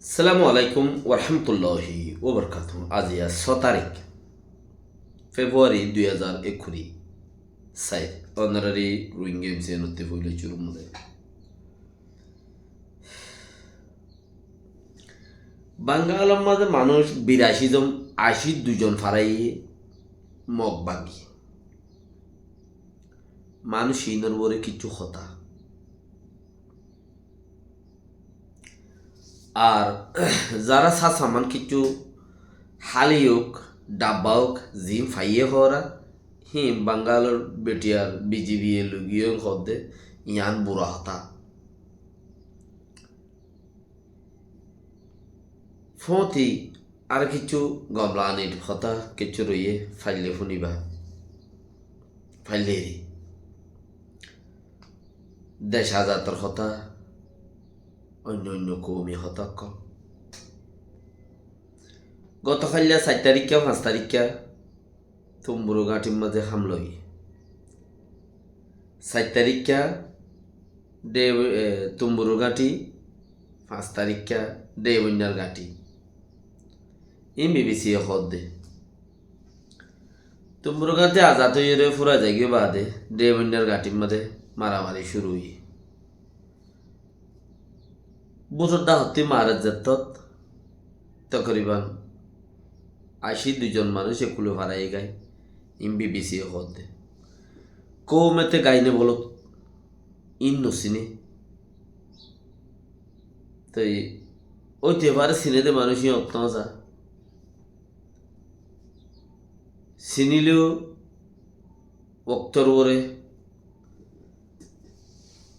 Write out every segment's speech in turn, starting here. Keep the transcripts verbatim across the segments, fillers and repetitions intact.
Assalamu alaikum warahmatulláhi wabarakátuhu. Aijja só tarík Februari dui házar ekkuri sair. Ónorari Rohingya M C N ottú foila cúrur mazé. Bangalor mazé manúic biraci zon, aci dui zon faraiyé Mog bagi. Manúic inor uore kissú hotá. Ar zará sá saman kissú háli ók, dhabba ók, ziín faiyé hoóra, híin Bangalor B T R, B J P ye loigiyé hoódde, yián bura hotá. Fóti ar kissú gomlanir hotá kissú roiyé, faille fúniba, faille eri. Dec azator hotá, oinno oinno koumi hotá ókkol. Gotokailla sair taríkka, fañs taríkka Tumburu gáñçir mazé hámla óiye. Sair taríkka Dé-, e, Tumburu gáñçi, fañs taríkka Dé Boinnar gáñçi. Iín B B C ye hoódde. Tumburu gáñçi azad óiyore fúrai zaigói baade Dé Boinnar gáñçir mazé maramari cúru óiye. Búzor dá hottí marer zettót tokoriban aci dui zon manúic ekkulé faraiyé gái, iín B B C ye hoódde. Kóumete gaine bolot, iín nosiné. Toi óite fare siné dé manúic iín ottó za. Sinileyó októr uore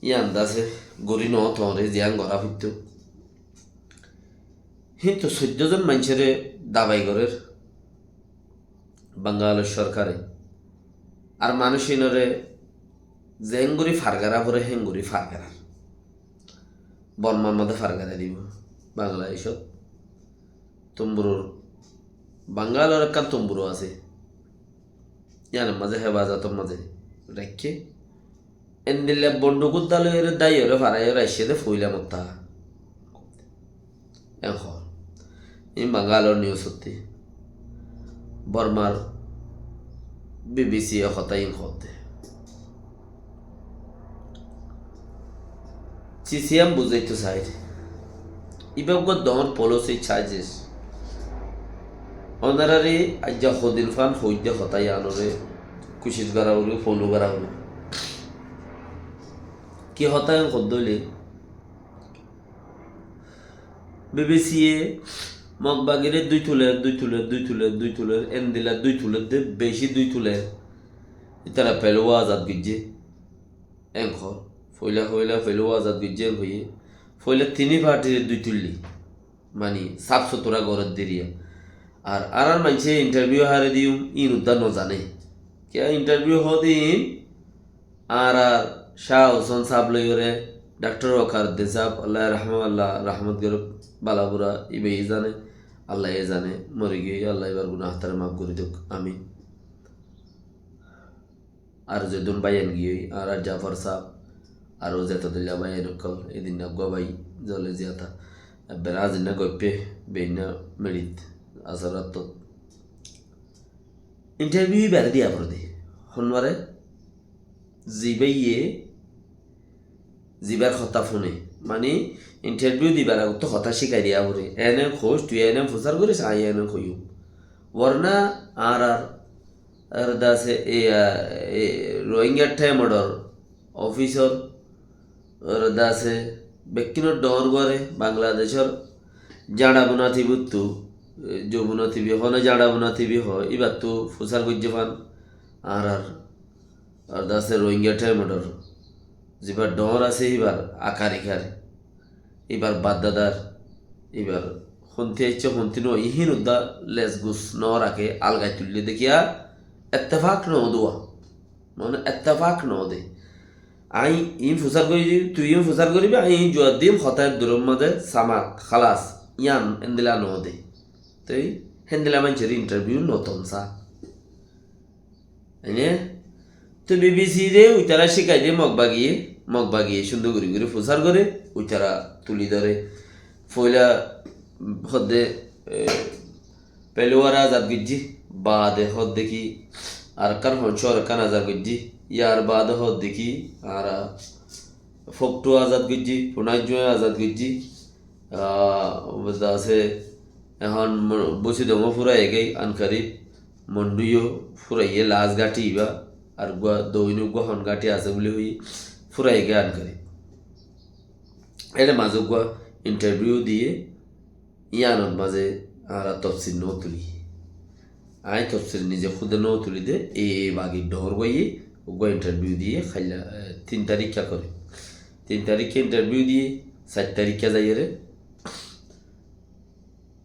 yían dase gorí noó toóñre ziyán gorá foittó. Híntu soiddó zon maincóre dabai gorér Bangalor sorkare. Ar manúic inóre zeéngorí fargara foré héngorí fargarar. Bormar mazé fargara dibou, Bangladecót. Tumburur, Bangalor ekkán tumburu asé. Yíanor mazé hefazotor mazé raikké. Endilla bonduk uddá loiyóre dáiyore faraiyóre aiccé dé foila motta. En hoó. Iín Bangalor news ottí. Bormar B B C ye hotá iín hoódde. Cisiyam buzaito sair. Ibá uggwá doñr policy charges. Ónorare aijja hodin fan hoidde hotá iánore kucic gora foribo, follow gora foribo. Ki hotá ián hoddé óile, B B C ye Mog bagire dui tuler, dui tuler, dui tuler, dui tuler, endilla dui tuler de, beci dui tuler. Ítara felo azad goijje. Enkor, foila foila felo azad goijje en hoiye. Foila tini partire dui tulli. Mani, saf sutura gorer deriya. Ar añárar maincé interview hare diyum, iín uddá no zane. Kiyá interview hoó de iín, añárar Cah Hosen saf loiyore, Daktor Wakaruddin saf, Allah rahma, Allah rahmot goruk, bala bura, iba ye zane, Allah ye zane, mori giyói, Allah ibar guna hotare maf gori duk, amin. Ar zedún báiyain giyói, añárar Jafar sáb, aró zeto dilla báiyain ókkol, edinna uggúa bái zole ziyata. Ebbe azinna goippe, beinna meçit, asarattot. Interview ibare diya forede. Honnuare? Zibáye, zibar hotá fune. Mani, interview dibar agottú hotá cikai diya fore. Ene hoic, tui ene fusar goris, añí ene hoiyum. Warna añárar Ar dase, e, a, e, Rohingya Time Out or officer, ar dase, bekkúnor dhoóñr guáre, Bangladecor Jañça Buna T V ttu, e, Jomuna T V, hone Jañça Buna T V hoó, ibattu fusar goijje fán, ar, ar, ar dase Rohingya Time Out or, zibar dhoóñr asé, ibar akar ikar. Ibar baddadar, ibar honti aiccé, honti no, iín uddá les gus no raké, algai tuille de kiyá, ettefak no duwa. Mane ettefak no de. Añí iín fusar gori, tui iín fusar goribi, añí iín juwab dim, hotá eddurór mazé samat, halas, yián endilla no de. Toi hendilla maincór interview no tom sa. Ene? Toi B B C re uitara cikai de Mog bagiye, Mog bagiye cúndor gori gori fusar gore, uitara tuli dore. Foila Hoódde, e, Peshawar azad goijjí, baade hoódde ki, Arakan hon cóor ekkán azad goijjí, yar baade hoódde ki, añára Foktu azad goijjí, Funaijjó azad goijjí, ah, hoódde asé, ehón Mo-, Busidong ó furai giyói, ankarib, Mondu yó furaiyé, las gáñthi ibá, ar uggúa, doin uggúa hon gáñthi asé buli hoiyé, furai giyói ankarib. Ére mazé uggúa interview diyé, yíanor mazé añára tofsir nótuli. Aññí tofsir nize kúde nótuli dé, e, e bagi dhoóñr goiyé, uggúa interview diyé, háilla, e, tin taríkka goré. Tin taríkka interview diyé, sair taríkka zaiyóre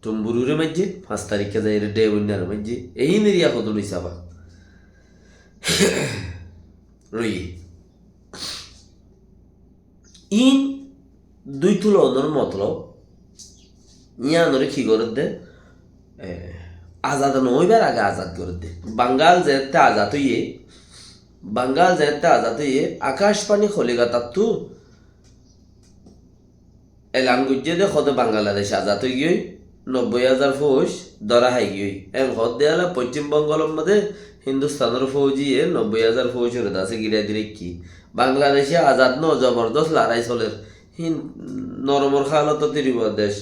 Tumbururé maijjé, fañs taríkka zaiyóre Debonnare maijjé. Eéin eriya hodún isáfa roiyé. Iín dúi tulonor motolob, yíanoré ki gorédde? E, azad no óibar age azad gorédde. Bangal zeéñtte azad óiye, Bangal zeéñtte azad óiye, Akashbani Kolikatattú elan goijjé dé hoódde Bangladec azad ói giyói, nobboi házar fóuj dóra hái giyói. Eén hoódde ala Foccím Bongolor mazé Hindustanor fóujiye nobboi házar fóuj ore dase girai di raikkí. Bangladece azad no, zobordos lorai soler. Hin-, noromor hálot Tripura dec.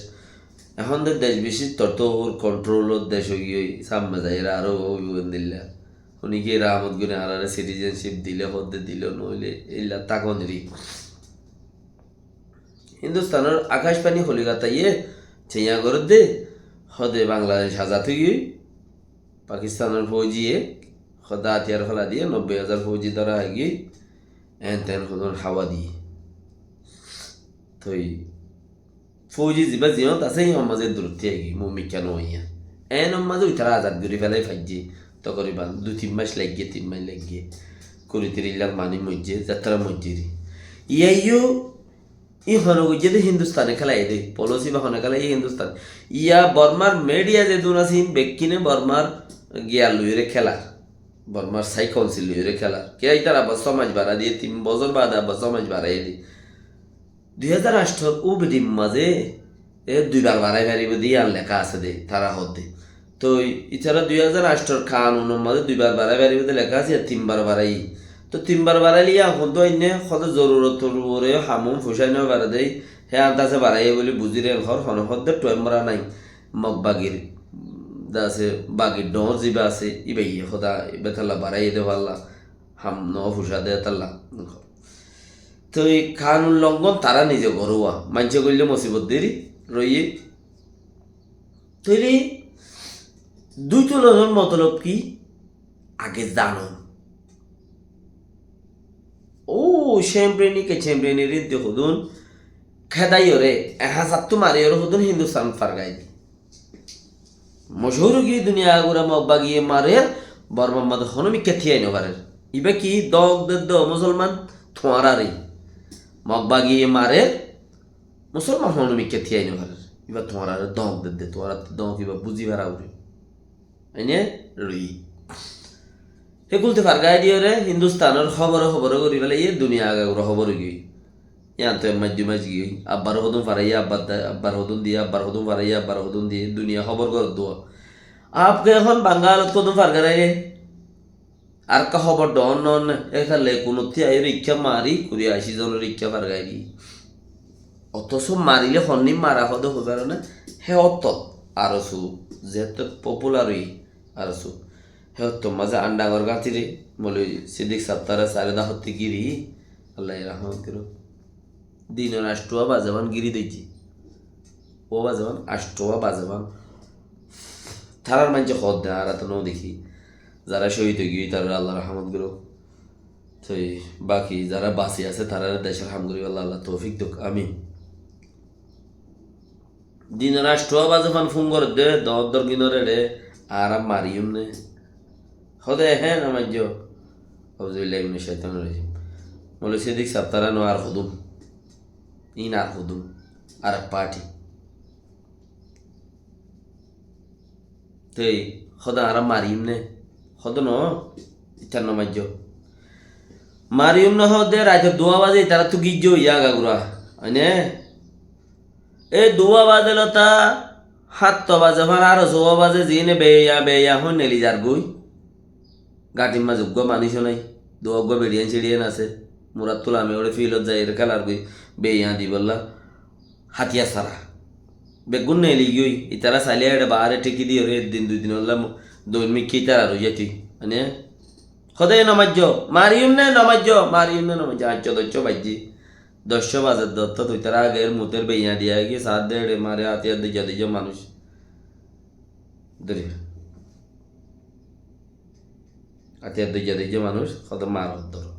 Ehón de dec beci tortór kontrolor dec ói giyói, sámme zaiyóre aró óibo endilla. Honikiye rahmot gori añáráre citizenship dile, hoódde dilo, noóile eilla tákon eri. Hindustanor Akashbani Kolikataye ceiña gorédde, hoódde Bangladec azad ói giyói, Pakistanor fóujiye hoódde átiyar fela diye, nobboi házar fóuji dóra hái giyói, eén teén hodún hawa diye. Toi fóuji zibá ziyót asé, híyan mazé durottí aigiyói, mumikká no óiye. Eénor mazé uitará azad gorí felai faijjé, tokoriban dui tin mac laiggé, tin mac laiggé. Kuri tiríc lak manúic moijjé, zetará moijjé ri. Iyaiyó, í hone goijjé dé Hindustane kélaiyé dé, polisi ba hone kélaiyé Hindustane. Iya Bormar midiya zedún asé, ín bekkíne Bormar giyan loiyóre kélar. Bormar sái kaunsil loiyóre kélar. Kiyá ítara abbar só mac barái diyé, tin bosór baade abbar só mac barái diyé. Dui házar añctho ubidir mazé e duibar barái faribó de yián leká asé de, tará hoódde. Toi ítara dui házar añcthor kanunor mazé duibar barái faribó de leká asé, yián tinbar barái. Toi tinbar barailé yián hoddúa ainné, hoddé zorurotor uore yó hamún fucái no fare de, hé andase baraiyé buli buzír en hoór, hone hoddé tuáim mora nái. Mog bagir, de asé, bagir dhoóñr zibá asé, íbaye hoddá, íba tolla baraiyé de falla, ham no fucá de tolla. Toi kanun longon tará nize gorówa, maincé goillé mosibot deri roiyé. Tóile dui tulonor motolob ki? Age zano. Ó Cembreni ke Cembreni ri de hodún, khedaiyóre, e hazattú mariyóre hodún Hindustan fargai di. Mochúr ói giyé duniya gura Mog bagiye marer, Bormar mazé honó mikká tíyai no farer. Ibá ki dóñk dedde ó musolman tuáñrare. Mog bagiye marer, musolman honó mikká tíyai no farer. Ibá tuáñrare dóñk dedde, tuáñrattú dóñk ibá buzí fara uri. Aine rui. Hé kulte fargai diyóre Hindustanor hóbore hóbore gori félaiye, duniya agagura hóbor ói giyói. Yián to ek mac dui mac giyói. Abbar hodún faraiye, abbar da-, abbar hodún diye, abbar hodún faraiye, abbar hodún diye, duniya hóbor goródduwa. Apke ehón Bangalot hodún fargarai re? Ar ekka hóbor dhoóñr noónne, étalla kunuttí aiyóre ikká mari, kuri aci zonore ikká fargai di. Otoso marilé honni mara hodé hoi faro né, hé ottót, ar osu, zeéttu popular óiye, ar osu. Hé ottór mazé Andangor gáñtire, Moloi Sidik Saptare sairó dá hottí giri, Allaye rahmot gorouk. Dinor añcthuwa bazeban giri doijje. Ó bazeban, añcthuwa bazeban. Tarár maincé hoódde, añára to no dekí. Zará cóhid ói giyói, tarár Allah rahmot gorouk. Toi baki zará basi asé, taráre decór ham goríballa Allah toufik douk. Amin. Dinor añcthuwa bazeban fún gorédde, dor dor ginor eçe, añára mariyum né. Hóde hé no maijjó. Auzubillahi minash shaitanir rajim. Moloi Sidik Saptara no ar hodún. Ín ar hodún. Ar ek party. Toi hóde añára mariyum né. Hóde no. Itar no maijjó. Mariyum né hóde raite duwa baze itaráttu gijjó óiye agagura. Óine? E duwa baze lota Háñtto baze fán aró sówa baze ziíne beiya beiya hoóin neli zargói. Gañthir mazé uggúa manúic nái, duwa uggúa beçiyain seçiyain asé. Murattú lami óre fílot zaiyóre kélargói beiya dibollá hátiyar sára. Beggún neli giyói, itará sailé eçe baáre théki diyoré eddin dui dinollá mo-, doin mikká itará roi zaitoi. Mane, hodé no maijjó, mariyum né no maijjó, mariyum né no maijjó, añccó doccó baijjé. Doccó bazar dottót tuitara ager muter beiya diya giyé, saádde eçe mare, átiyar doijja doijja manúic dóri. Átiyar doijja doijja manúic hodé mar dóro.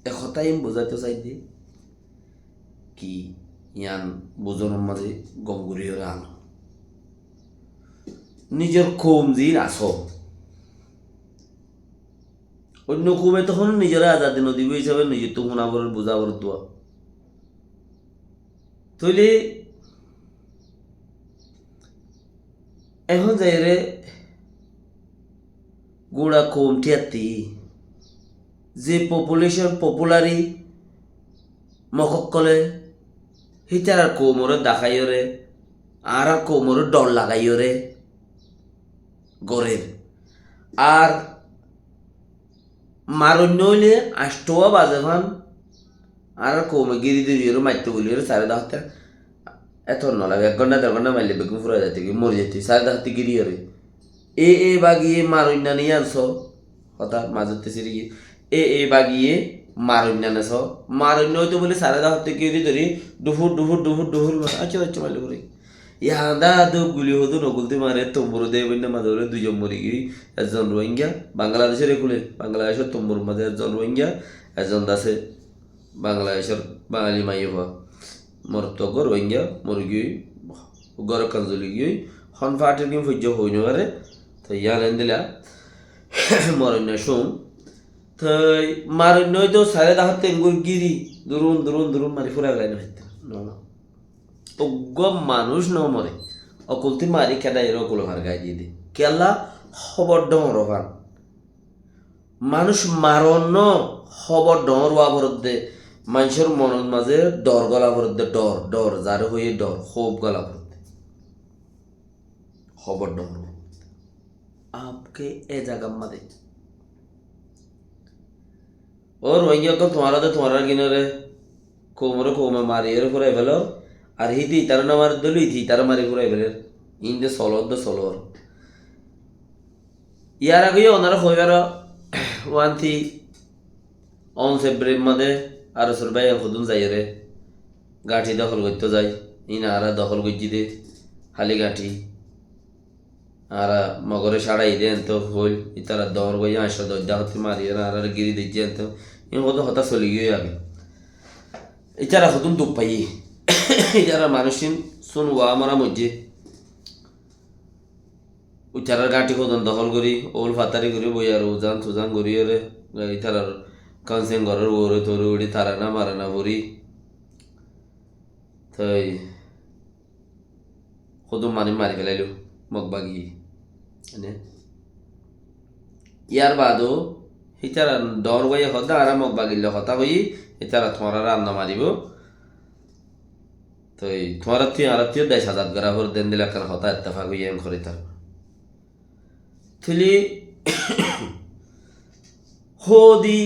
E hotá iín buzáito saidde ki, yián buzonor mazé gom gorí yóre ano. Nizor koum ziín asó, oinno koume tohón nizoré azadi nodibó hísabe nizottú fúna foror, buzá foror dua. Tóile ehón zaiyóre gura koum thíyattí ze population, populary mok ókkole hítarar koumoré daháiyóre, añárar koumoré dhor lagaiyóre gorér. Ar maroinna óile añcthowa baze fán, añárar koume gíri dóri yóre maitto buli yóre sairó dahátte eto no lage, ek gonthá der gonthá maille beggún furai zaitogói, mori zaitogói, sairó dahátte gíri yóre. E, e bagiye maroinna ne yián só, hotá mazotte siri giyé. E, e bagiye maroinna ne só, maroinna óito buli sairó dahátte gíri dóri, dhufur, dhufur, dhufur, dhufur, ma-, accá, accá, maille fore. Yanda dó guli hodún ogulti mare, tombur de boinna mazé ore duizon mori giyói, ekzon Rohingya, Bangladecor ekule, Bangladecor tombur mazé ekzon Rohingya, ekzon dase Bangladecor Bangali maiyafua. Morot uggúa Rohingya mori giyói, góror ekkán zoli giyói, hon partir gín foijjé hoi no fare, toi yián endilla maroinna cúm, toi maroinna óito sairó dahátte enggúa gíri, durun, durun, durun mari furai félai no faitto. No, no. Uggúa manúic no more. Okultí mari kédai ere okule fargai diyé de. Kiyólla? Hóbor dhoóñr fán. Manúic maron no, hóbor dhoóñr ówa foredde. Maincór monor mazé dhor gola foredde, dhor, dhor, zaré hoiyé dhor, hóuf gola foredde. Hóbor dhoóñr ówa foredde. Añke e zagar mazé Ó Rohingya ókkol, tuáñra de tuáñrar gínoré koumoré koume mariyóre furai félo, ar híte itará no marer dóile híte itará mari furai féler. Iín de solor de solor. Yar age yó onora hoi faro, uánti ons Ebreir mazé Arsor báiyain hodún zaiyóre gañthi dohól goittó zai, iín añára dohól goijjí de, háli gañthi. Añára Mogoré cáçai de ento hoil, ítara dhoóñr goijjé, añctho doijja hottí mariyóre añáráre gíri doijjé ento. Iín hoddúr hotá soli giyói age. Ítara hodún duk faiyé. Ítarar manúiccín cún uwa mora moijjé. Ítarar gañthi hodún dohól gorí, óul fatari gorí, boiyar uzan tuzan goríyoré, ítarar konseng gorór uore toré uçí tarana marana forí. Toi hodún manúic mari félailo, Mog bagi. Ene. Yar baade ítara dhoóñr goijjé hoddé añára Mog bagilla hotá hoiyí, ítara tuáñrare ar no maribó. Toi tuáñrattú añárattú dec azad gorá foredde endilla ekkán hotá ettefak óiye en horí tar. Tóile hódi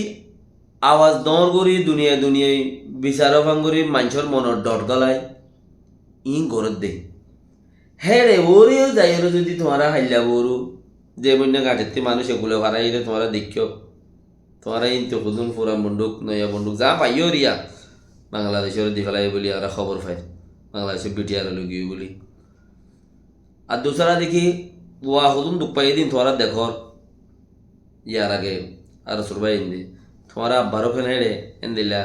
awaz dhoóñr gorí duniyai duniyai bisar fán gorí maincór monor dhor gólai iín gorédde. Héçe uore yó zaiyóre zodi tuáñra hailla uoru ze boinna gañthittí manúic ekule faraiyóre tuáñra deikkó, tuáñra iíntu hodún furan bonduk, noiya bonduk za faiyó riya Bangladecóre di félaiyé buli añára hóbor fair. Bangladecór B T R loi giyói buli. Ar dusára deki uwa hodún duk faiyé din tuáñra dekór. Yar age Arsor báiyain de. Tuáñra abbaró ken héçe endilla,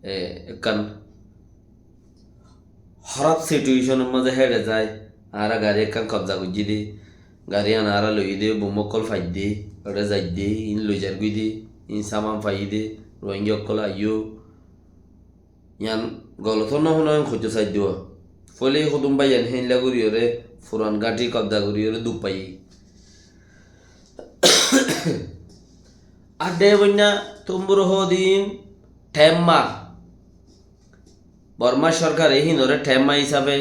e, ekkán hóraf situeconor mazé héçe zai. Añára gari ekkán kobza goijjí de. Gari yián añára loiyí de, bom ókkol faidde, óre zaidde, iín loi zargói de, iín saman faiyí de, Rohingya ókkol aiyó. Yián golot no hono en hoitó saidde uwa. Foile hodún báiyain héinla goríyoré, furan gañthi kobza goríyoré duk faiyé. Ar de boinna tombur hodin temma. Bormá sorkare hínoré thaimma hísabe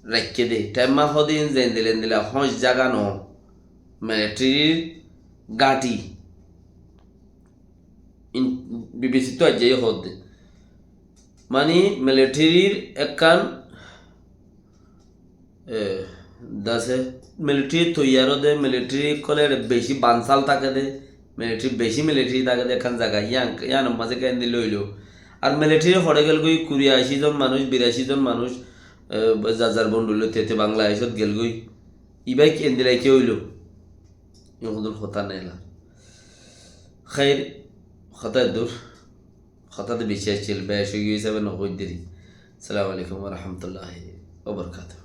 raikké dé. Thaimma hodin zendila endila hoñc zaga no, militerir gáñthi. Bibisittu aijja hoódde. Mani militerir ekkán, e, dase, militeri toiyar ó de, militeri ókkole beci bansal táke de, militeri, beci militeri táke de ekkán zaga, yián, yiánor mazé kendi loilo. Ar militeri hoçé gelgói, kuri aci zon manúic, biraci zon manúic, e, zar zar bonduk loi tete Bangladecót gelgói. Ibá endila kiyá óilo? Iín hotá nela. Héir, hotá eddur. Hotá to beci accíl, bec ói giyé hísabe no hoóir deri. Assalamu alaikum wa rahmatullahi wa barakatuhu.